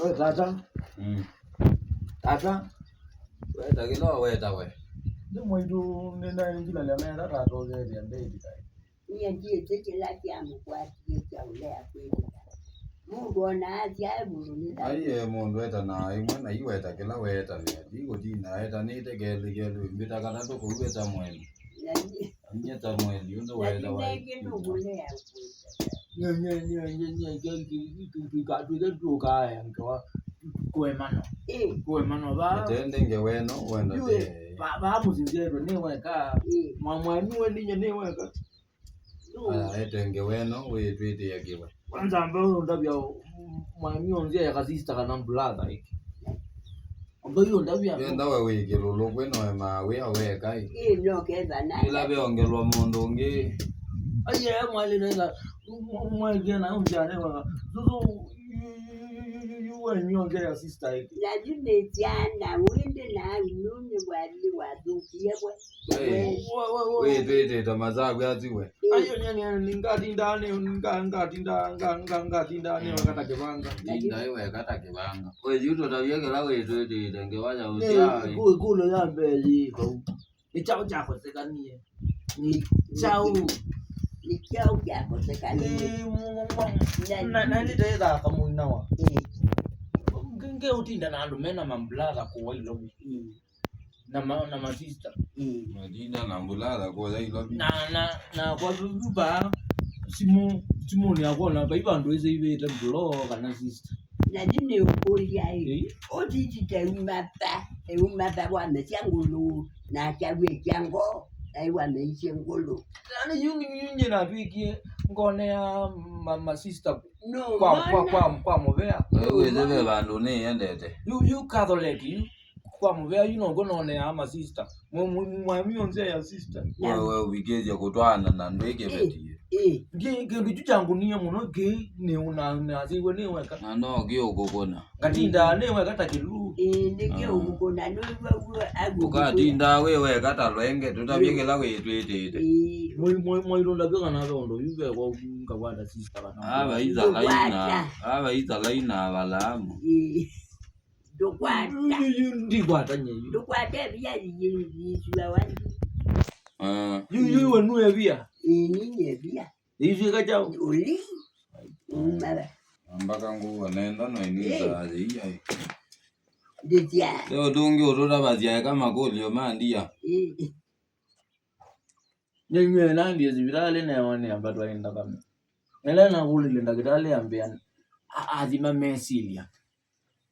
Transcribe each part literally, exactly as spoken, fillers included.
We tata. Mm. Tata. Weta kĩla weta we. Nĩ mwaitũ nĩnaingĩla lya menda tata ũkethĩa ndĩthika. Nyie ndiĩtĩkĩla kya mũkwatie kya ũlea kwĩtĩka. Mũndũ ona asya e mũndũ nĩ tata. Aiye mũndũ etanaa ĩmwe na iweta kĩla wetanĩa. Ndikũtina etanĩte kelĩ kelĩ mbĩta katatũ kũu eta mwene. Na nyie Nyie ta mwene, ũndũ wenda wa nengĩ nũkũlea kwĩtĩka. Nye, nye, nye, nye, nye, ke, ke, ke, ke, ke, ke, tũkaengewa, tũemano. Ĩ. Tũemano va. Ete ndenge weno, wenda yue, te. Va, va mũsinzĩtwe nĩ weka. Ĩ. Mwa, mwa, nĩwe ninye nĩ weka. Aya, etenge weno, wĩtwĩtĩe kĩwe. Kwanza ambayo ndavya, mm, mwami onzia ya kasista kana brother, ĩkĩ. Ambayo ndavya. Yenda we wĩ kĩlũlũ kwĩ noe mawĩa weka ĩ. Ĩ, no ketha na. Ĩla veongelwa mũndũ ũngĩ. Aiye, mwali nenda, mwalia na unjane wa. Zuzu, yu, yu, we nyonge ya sister ĩkĩ. Na yu nĩ jana, wende na nuni wali wathũkie we. Hey, wĩtwĩtĩte masavu atiwe. Ayo, nyanya, ningatinda, ni, nga, ngatinda, nga, nga, ngatinda, ni wakata kĩvanga. Tinda iwe kata kĩvanga. We, yu tũtavye kĩla wĩtwĩtĩte, ngewa ya ũsyaĩ. Ku-, ĩkũlyo ya mbee yĩ vau. Nĩ kyaũ kyakosekanie? Nĩ kyaũ? Nĩ kyaũ kyakosekanie? Ĩ, mu-, mu-, mu-, na, na nĩteethaa kamũinawa. Ĩ. Nge-, ngeũtinda na andũ mena mamblatha kũwa ilovi. Ĩ. Na ma, na masista. Ĩ. Matinda na mbulala kũya ilovi. Na, na, na kwa vyuva, simu, simũnĩ yakwa na vai vandũ ĩsĩ ivĩte mbulo kana sista. Na yu nĩ ũkũlya ĩ. Ĩ. Ũtiti teuma va, teuma va wamesya ngũlũ, na kyawĩkya ngo, na ĩwameisye ngũlũ. Nani yu, yu, yu nyie natwĩkie ngonea ma, masista. No, kwa, kwa, kwa, kwa mũvea. Wewe wĩthĩve vandũ nĩendete. Yu, yu Catholic, yu. Kwa mũvea yu nokw'o noneaa masista. Mwa-, mwa-, mwami onzea ya sister. Wewe ũvikĩĩsye kũtwaana na ndwĩkĩvetie. Ĩ. Kĩ-, kĩndũ kyu kyangũnie mũno kĩ nĩ ũna-, nasĩiwe nĩ weka. Na no kĩ ũkũkũna. Ngatindaa nĩ weka ta kĩluu. Ĩ, nĩ kĩ ũkũkũna, nĩw'o w'o agũkũna. Ũkatindaa wĩ weka ta lwenge, tũtavye kĩla wĩtwĩtĩte. Ĩ. Mwaitũ ndavyo kana ve ũndũ yu vekwa ngakwata sister kana. Ava italaina, ava italaina Avalaamu. Ĩ. Ndũkwata. Yu, yu, yu, ndikwata nye yu. Ndũkwata ĩvia yĩsulawa. Ah. Yu, yu, we nue ĩvia. Ĩĩ, ninye ĩvia. Ĩiswĩka kyaũ? Ũli. Umala. Ambaka nguo nenda no inisa. Ĩĩ. Aje iya. Ndĩtya. Leo tungi ututavasya eka makũlyo ma ndia. Ĩĩ. Nĩnyie nandie sivitalĩ neew'anĩa mbatwa ĩ nthakame. Ĩla nakũlilye ndakĩtalĩ ambĩa, a-, athi mamesilya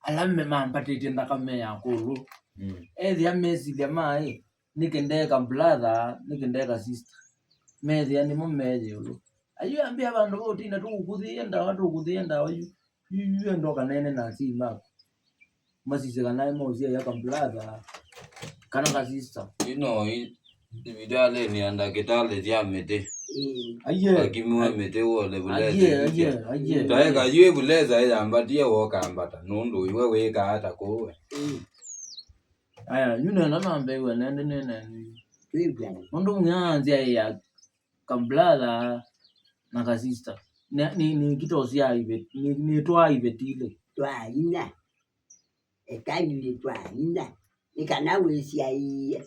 ala me-, mambatĩtye nthakame ya kũlũ. Mm. Ethĩa mesilya maĩ, nĩkĩ ndeka brother, nĩkĩ ndeka sister. Methĩa nĩmo me ĩũlũ. Ayu ambĩa vandũ va ũtinda tũkũkũthĩĩa ndawa, tũkũkũthĩĩa ndawa yu. Yu, yu enda ũkaneene na asyai maku. Masisye kana nĩ maũsyaĩa ka brother kana ka sister. Ĩno i-, sivitalĩnĩ ya ndakĩtalĩ sya mĩtĩ. Ĩĩ. Aiye. Akimiwe mĩtĩ wole vuleza. Aiye, aiye, aiye. Taeka yu vuleza yambatie wokambata nũndũ iwe wĩkaa ata kũu we. Ĩĩ. Aya, yu nenda nambeiwe nende nene. Twĩw'ane. Nũndũ mwanzia ya ka brother na ka sister. Nĩ, nĩ, nĩ kĩtosya ive-, nĩ, nĩ twa ivetile. Twa inya. Eka yu nĩ twa inya. Nĩ kana wĩsyaĩe.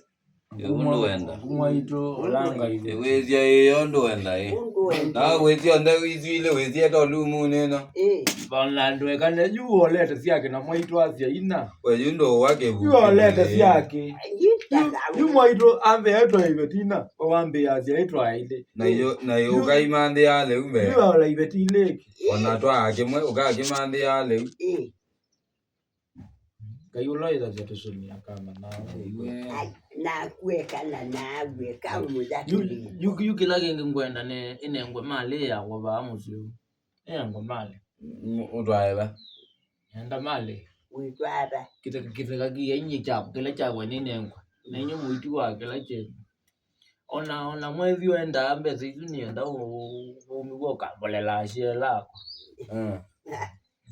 Ĩ, ũndũ wenda. Mwaitũ, ũlanga ive. Ĩ, wĩsyaĩe ũndũ wenda, ĩ. Ũndũ wenda. Na wĩsya onthe isu ilĩ wĩsyeta ũlumunĩ ĩno. Ĩ. Ona ndwekane yu olete syake na mwaitũ asya ina. We yu ndũwa kĩvu. Yu olete syake. Yu, yu mwaitũ ambĩa etwa ivetina, wambĩa asya etwa aile. Na yo, na yo ũkaimanthĩa lĩu mbee. Yu ola iveti ilĩki. Ona twaa kĩmwe, ũkakĩmanthĩa lĩu. Ĩ. Ngai ũla wĩthasya tũsũni akama na. Ai, nakueka na naw'e ka mũthakĩlĩ. Yu, yu, yu kĩla kĩngĩ ngwenda nĩ ĩnengwe malĩ ya kũvaa mũsyĩ ũũ. Ĩnengwe malĩ. Mm, ũtwae va? Enda malĩ. Wĩtwaa va? Kĩtheka, kĩtheka kĩya inye kyakwa kĩla kyakwa nĩnengwe. Na inye mũiti wa kĩla kyenyu. Ona, ona mwethi wendaa mbesa isu nĩenda ũ-, ũ-, ũmĩw'a ũkambolela asyela akwa. Mm.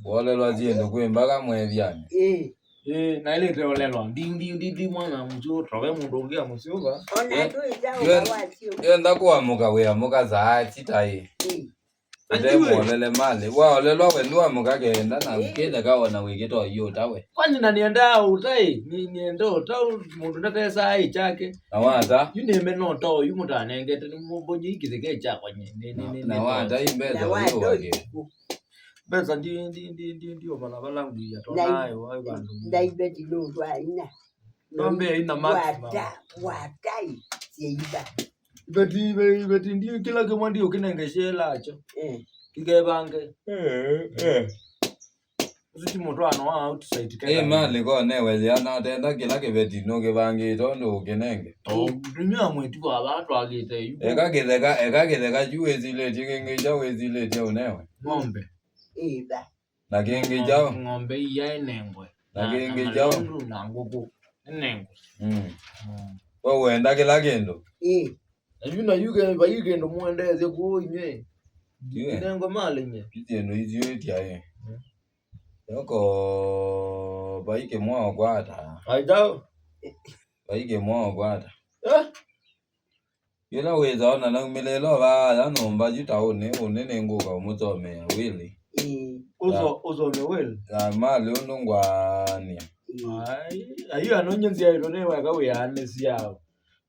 Wolelwa syĩndũ kwĩ mbaka mwethianĩ. Ĩĩ. Ĩĩ, na ĩlĩte olelwa. Ndi, ndi, ndi, ndi mwana mũsyo, towe mũndũ ũngĩ amũsyũva. Ona ndũĩtha ũka wasyo. Yenda kũamũka wĩamũka saa sita ĩ. Ĩĩ. Ũtemũolele malĩ. Waolelwa we ndũamũka kenda na kĩtheka ona wĩkĩta ũiũta we. Kwani na nĩendaa ũta ĩ? Nĩ-, nĩenda ũta ũ-, mũndũ ndatesaa ĩ kyake. Na wata? Yu nĩmena ũta ũyu mũtanengete, nĩ mũmbonye ikĩtheka kyakwa nye. Nĩ, nĩ, nĩ, na nĩ wata i mbesa ũyũwake. Mbesa ndi, ndi, ndi, ndi, ndi ũmala vala ngwia, na tonae wa vandũ. Na iveti nũndũ aina. Nombe ina maximum. Wata, watai, syeita. Iveti, ive-, iveti ndi kĩla kĩmwe ndi ũkĩnenge syela akyo. Eh. Kĩkevange. Eh, eh. Ũsu ti mũtwaano wa outside. Ĩ, keka malĩ ko newe yĩana atenda kĩla kĩveti nũkĩvangĩte ũndũ ũkĩnenge. Ĩ, nĩmya mwĩtu wa vaa twagĩte yu. Eka kĩtheka, eka kĩtheka kyu wĩsilĩtye kĩngĩ kya wĩsilĩtye ũnewe. Ng'ombe. Ĩva. Na kĩngĩ kyaũ? Ng'ombe iya ĩnengwe. Na kĩngĩ kyaũ? Na malondu na ngũkũ ĩnengwe. Mm. Mm. We wenda kĩla kĩndũ? Ĩĩ. Na yu, na yu ke-, vai kĩndũ mũendesye kũu inyw'ĩ. Yu ĩ. Ĩnengwe malĩ nye. Yu syĩndũ isu ĩtyaĩ. Mm. Yoko vai kĩmwe ũkwata. Aitau. Vai kĩmwe ũkwata. Eh? Yĩla wĩsa ona naumĩlĩla vaa ya nyũmba yu taũnĩ, ũnĩ nĩngũka ũmũsomea wĩlĩ. Ĩĩ. Ũso-, ũsome wĩlĩ? Na malĩ ũndũ ngwaanĩa. Ĩĩ. Ai, ayu anonye nzyaĩtwe nĩ weka wĩanĩsya.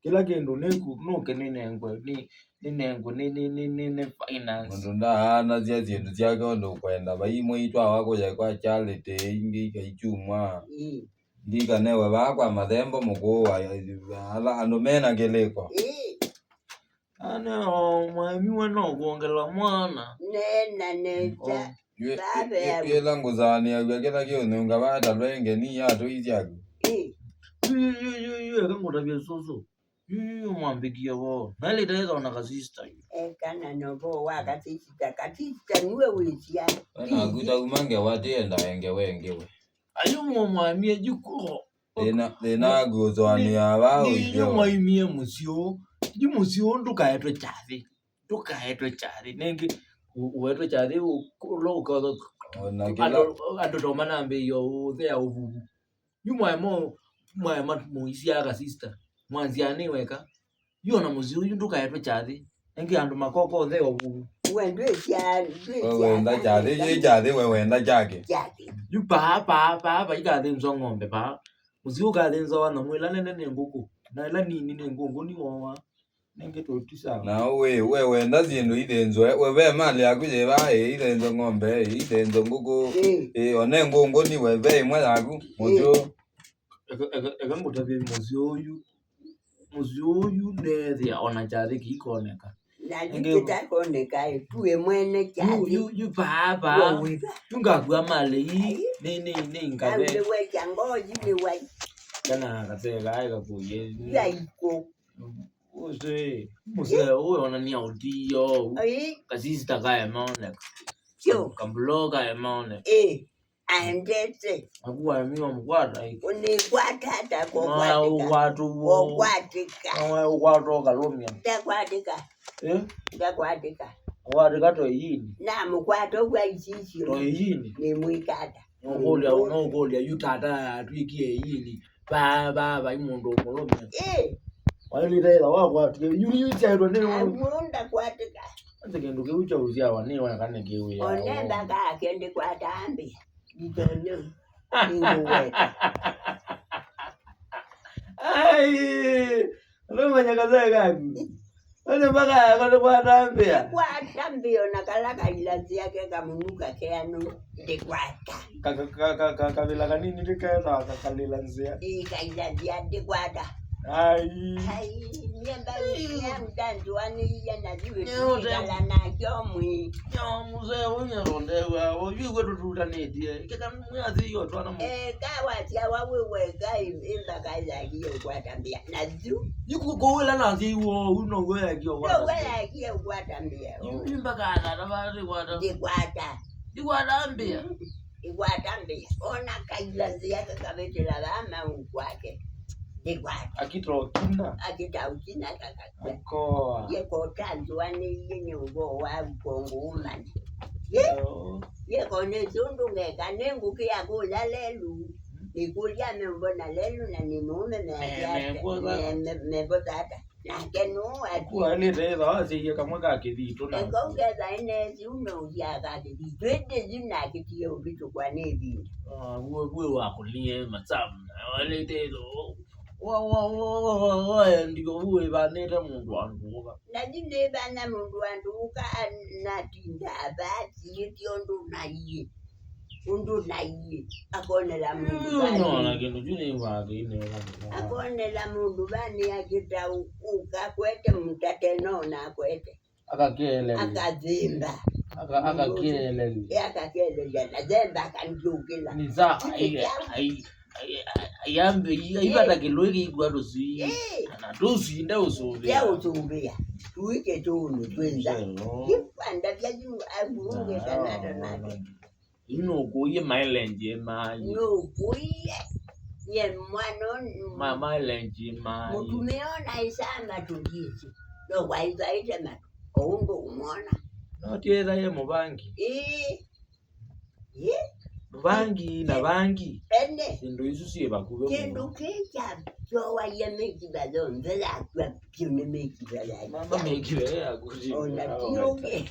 Kĩla kĩndũ nĩku-, nũke nĩnengwe, nĩ, nĩnengwe, nĩ, nĩ, nĩ, nĩ, nĩ finance. Mũndũ ndaanasya syĩndũ syake ũndũ ũkwenda. Vai imwe itwawa kũya kwa charity, ingĩ ikaikyumwa. Ĩĩ. Ndikanewe vaa kwa mathembo mũkũũ wa ala andũ mena kĩlĩko. Ĩĩ. Ane o mwaĩmiwe no kwongela mwana. Neena nesa. Yu-, yu-, yu-, yĩla ngũsaanĩaw'a kĩla kĩũnyunga vaa ta lwenge ni yatũi syaku. Ĩĩ. Yu, yu, yu, yu, yu, eka ngũtavye sũsũ. Yu, yu, yu, mwambĩkie voo. Naĩlĩte ĩthona kasista yu. Eka na novo wa kasista. Kasista niwe wĩsya. We naku tauma ngewa tĩenda engewe ngewe. Ayu mũmwamie jikuho. Thĩna, thĩna waku ũsũanĩa vaa ũilyĩ. Nĩnyũ mwaimie mũsyĩ ũũ. Yu mũsyĩ ũũ ndũkaetwe kyathĩ. Ndũkaetwe kyathĩ. Nĩngĩ ũ-, ũetwe kyathĩ ũ-, ũla ũka-, ona kĩla andũ, andũ to manambĩĩie ũthea ũvuvu. Yu mwaema, mwaema mũisyaa kasista. Mwanzĩa nĩ weka. Yu ona mũsyĩ ũyu ndũkaetwe kyathĩ. Ĩngĩ andũ makoko ũtheo ũvuvu. We ndwĩsya, we ndwĩsya wenda kyathĩ, yĩ kyathĩ we wenda kyake. Kyathĩ. Yu paa, paa, paa, paa, ikathĩnzwa ng'ombe paa. Mũsyĩ ũkathĩnzwa wa nyamũ ĩla nene nĩ ngũkũ. Na ĩla nini nĩ ngũngũni wowa. Nĩngĩ tũti sawa. Na we, we wenda syĩndũ ithĩnzwe, we ve malĩ yaku yĩva, ĩ, ithĩnzwe ng'ombe, ĩ, ithĩnzwe ngũkũ, ĩ, one ngũngũni we ve ĩmwe yaku, mũsyĩ. Eka, eka, eka ngũtavye mũsyĩ ũyu. Mũsyĩ ũyu ndeethĩa ona kyathĩ kĩikoneka. Na yu kĩtakoneka, ĩ, tuĩ mwene kyathĩ. Yu, yu, yu paa, paa. Yu ngakua malĩ ii, nĩ, nĩ, nĩ ngave. Au nĩwekya ngoo yu nĩ wai. Kana katee kaĩ kakũie. Yaiko. Ũsĩ, mũsee ũyũ onania ũtiio. Ĩĩ. Kasista kaemaoneka. Sio. Kambulo kaemaoneka. Ĩĩ. Aendete. Akuwa miwa mkwata ĩ. Ũnĩkwata ata? Maya ũkwatĩka. Ũkwatũwo. Ũkwatĩka. Maya ũkwata ũkalũmya. Ndakwatĩka. Eh? Ndakwatĩka. Ũkwatĩka toĩyini. Namũkwata ũkw'a ici icio. Toĩyini. Nĩmwĩkata. Nũkũlya, nũkũlya yu tata atwĩkie ĩyini. Vaa, vaa, vai mũndũ ũmũlũmya. Ĩ. Wailĩte ĩla wakwatie, yu, yu syaĩtwe nĩ we. Amu ndakwatĩka. Ati kĩndũ kĩu kya ũsyawa nĩ weka nĩ kĩwĩaa. One mbaka ake ndikwata mbĩa. Nditonya. Nĩngũweta. Ai, ndũmanya kasee kaku. Ĩndĩ mpaka yakwa nĩkwata mbĩa. Kwata mbĩa na kala kaila nzĩa ke kamũnuka keanũ, ndikwata. Ka, ka, ka, ka, ka, kavĩla kanini ndikenda kakalĩla nzĩa. Ĩ, kaila nzĩa ndikwata. Ai. Ai, nyemba nyemba nzũanĩie na thiwe. Nĩ ũte- Kala nakyo mwi. Nyo, mũsee ũyũ nĩatondewa, ũyu igwe tũtutanĩtie. Kĩka mwathi yo twana mũ- Eh, kawasyawa wĩ weka ĩ-, ĩmbaka yakie ũkwata mbĩa. Na yu. Yu kũ-, kũwĩla na nzĩ iwo, ũu no we yakie ũkwata mbĩa. No we yakie ũkwata mbĩa. Yu, yu mbaka atata va, ndikwata. Ndikwata. Ndikwata mbĩa. Mm. Ndikwata mbĩa. Ona kaila nzĩa kakavĩtĩla vaa mau kwake. Ndikwata. Akita ũkina. Akita ũkina kaka. Akoa. Yeko ũtanzũanĩie nĩ ũvoo wa ũkongo ũmanya. Ye? Yo. Yeko nĩ syũndũ ngeka, nĩ ngũkĩa kũla lelu. Nĩkũlya membo na lelu na nĩ mũũme measya ata? Membo tata. Nake nũũ ati? Kuaĩlĩte ĩtha wasyaie kamwe ka kĩthitũ na eka ũketha ĩnesi ume ũsyaga kĩthitũ ĩndĩ yu nakĩtie ũvĩtũkwa nĩ ĩvinda. Ah, vuĩ vuĩ wakũnie masavu na waĩlĩte ĩtha wa wa wa wa wa wa ndiko vuĩ vanĩte mũndũ wa ndũũka. Na yu nĩvana mũndũ wa ndũũka natinda vaa siĩtye ũndũ naiĩ. Ũndũ naiĩ akonela mũndũ vanĩ. Nona kĩndũ kyu nĩwaa kĩinĩwa. Akonela mũndũ vanĩ akĩta ũkakwete mũtate nona akwete. Akakelelya. Akathĩmba. Aka- akakelelya. Ĩ akakelelya na themba akandiũkĩla. Ni saa. Ai- ai- ai- ai- ai- aivata kĩlũĩ kĩikua tũsui. Ĩ. Na tũsui ndeũsũvĩa. Ndeũsũvĩa. Tuike tũũnũ twĩnza. Ĩno. Ĩkwandavya yu akulungĩta nata nake. Yu nũkũie maĩlenji maĩ. Nũkũie ye mwana. Ma- maĩlenji maĩ. Mũtumĩa ona ĩsaa matũngĩĩsye no waithaĩte matũ o ũndũ ũmwona. No tietha ye mũvangi. Ĩĩ. Ĩĩ. Mũvangi na vangi. Ene. Syĩndũ isu syĩ vakuvĩ mũno. Kĩndũ kĩĩ kyasyoaie mĩkiva yonthe yakw'a vyũ nĩ mĩkiva ya mama mĩkiva yakuti ona tiũkĩ.